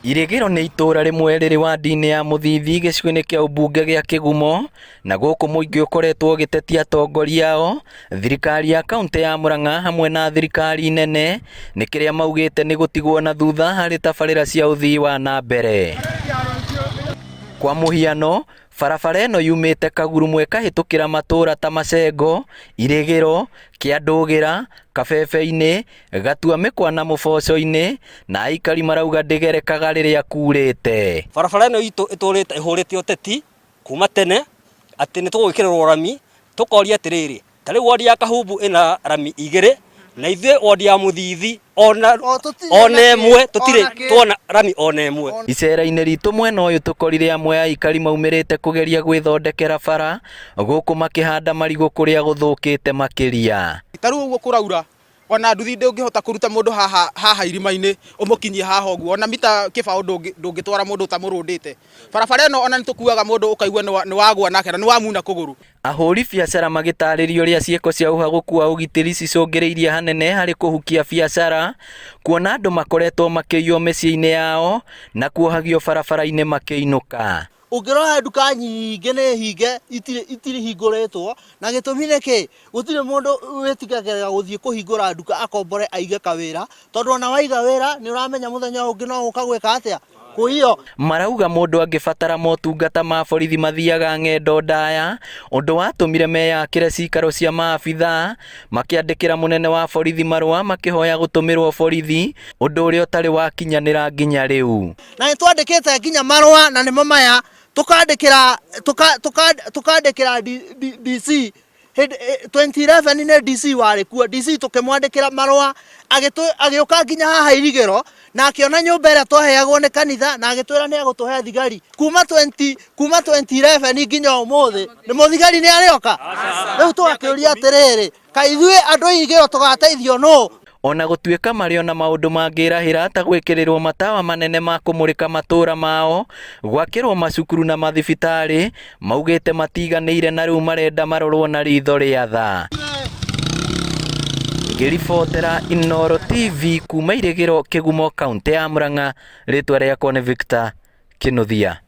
Irĩgĩro nĩ itũũra rĩmwe rĩrĩ wandi-inĩ ya Mũthithi gĩcigo-inĩ kĩa ũmbunge gĩa Kĩgumo, na gũkũ mũingĩ ũkoretwo ũgĩtetia atongoria ao, thirikari ya kauntĩ ya Murang'a hamwe na thirikari nene, nĩ kĩrĩa maugĩte nĩ gũtigwo na thutha harĩ tabarĩra cia ũthii wa na mbere. Kwa mũhiano, barabara ĩno yumĩte Kagurumu ĩkahĩtũkĩra matũũra ta Macengo, Irĩgĩro, Kĩandũgĩra, Kabebe-inĩ, Gatua mĩkwa na mũboco-inĩ na aikari marauga ndĩgerekaga rĩrĩa kurĩte. Barabara ĩno itũ ĩtũrĩte ĩhũrĩte ũteti kuma tene atĩ nĩ tũgwĩkĩrĩrwo rami, tũkoria atĩrĩrĩ, ta rĩu wodi ya Kahumbu ĩna rami igĩrĩ na ithuĩ wodi ya Mũthithi ona ona ĩmwe tũtirĩ tuona rami ona ĩmwe. Icera-inĩ ritũ mwena ũyũ tũkorire amwe a aikari maumĩrĩte kũgeria gwĩthondekera bara gũkũ makĩhanda marigũ kũrĩa gũthũkĩte makĩria. Ta rĩu ũguo kũraura ona nduthi ndũngĩhota kũruta mũndũ haha haha irima-inĩ ũmũkinyie haha ũguo ona mita kĩbaũ ndũngĩtwara mũndũ ũtamũrũndĩte. Barabara ĩno ona nĩtũkuaga mũndũ ũkaigua nĩwagũa nake na nĩwamuna kũgũrũ. Ahũri biacara magĩtarĩria ũrĩa ciĩko cia ũhagũku wa ũgitĩri cicũngĩrĩirie hanene harĩ kũhukia biacara, kuona andũ makoretwo makĩiywo mĩciĩ-inĩ yao na kuohagio barabara-inĩ makĩinũka. Ũngĩrora nduka nyingĩ nĩ hinge itirĩ itirĩ hingũrĩtwo na gĩtũmi nĩ kĩ? Gũtirĩ mũndũ wĩtigagĩra gũthiĩ kũhingũra nduka akombore aige kawĩra tondũ ona waiga wĩra nĩ ũramenya mũthenya ũngĩ no gũka gwĩka atĩa? Kũiywo. Marauga mũndũ angĩbatara motungata ma borithi mathiaga ng'endo ndaya, ũndũ watũmire meyakĩre cikaro cia maabithaa, makĩandĩkĩra mũnene wa borithi marũa makĩhoya gũtũmĩrwo borithi, ũndũ ũrĩa ũtarĩ wakinyanĩra nginya rĩu. Na nĩ twandĩkĩte nginya marũa na nĩmo maya tũkandĩkĩra tũkandĩkĩra DC hĩndĩ 2011 nĩ DC warĩ kuo DC tũkĩmwandĩkĩra marũa agĩũka nginya haha Irigĩro na akĩona nyũmba ĩrĩa twaheagwo nĩ kanitha na agĩtwĩra nĩ egũtũhe thigari kuma 20 kuma 2011 nginya ũmũthĩ nĩ mũthigari nĩ arĩoka rĩu tũgakĩũria atĩrĩrĩ Kaĩ ithuĩ andũ a Irigĩro tũgateithio nũ? O na gũtuĩka marĩ o na maũndũ mangĩrahĩra ta gwĩkĩrĩrwo matawa manene ma kũmũrĩka matũũra mao, gwakĩrwo macukuru na mathibitarĩ, maugĩte matiganĩire na rĩu marenda marorwo na ritho rĩa tha. Ngĩribotera Inooro TV kuma Irĩgĩro, Kĩgumo, kauntĩ ya Murang'a, rĩtwa rĩakwa nĩ Victor Kĩnuthia.